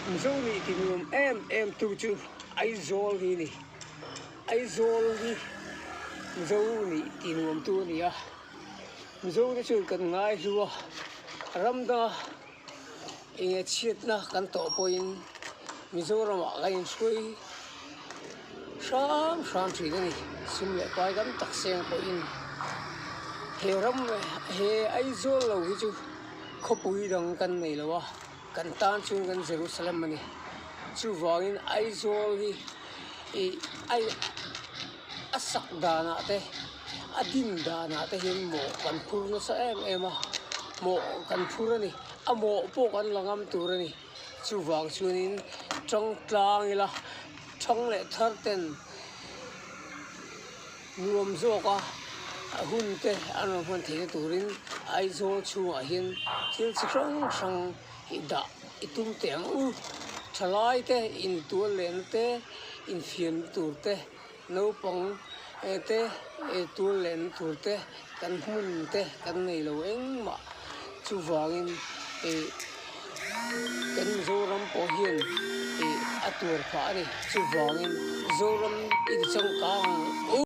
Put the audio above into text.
Mizo nih ti nuam em em tu chu Aizawl hi a ni. Aizawl hi Mizo nih ti nuam tu a ni a, Mizo te chuan kan ngai hlu a, ram danga eng nge chhiatna kan tawh pawhin Mizoramah kan inhruai hram hram thin a ni. Sum leh pai tam tak seng pawhin he ram he Aizawl lo hi chu khawpui dang kan nei lo a. Kan tan chuan kan Jerusalem a ni. Chuvangin Aizawl hi ih ai a sak danah te a din danah te hian mawh kan phur nasa em em a, mawh kan phur a ni. A mawh pawh kan la ngam tur a ni. Chuvang chuanin tang tlang ila thang leh thar ten nuam zawk a a hun te an rawn hman theihna turin Aizawl chhungah hian thil chi hrang hrang hi dah i tum teh ang u. Thalai te intual lehna te infiamna tur te naupang te tual lehna tur te kan hmun te kan nei lo engmah chuvangin ih kan Mizoram pawh hian ih a tuar phah a ni chuvangin Mizoram i ti changkang ang u.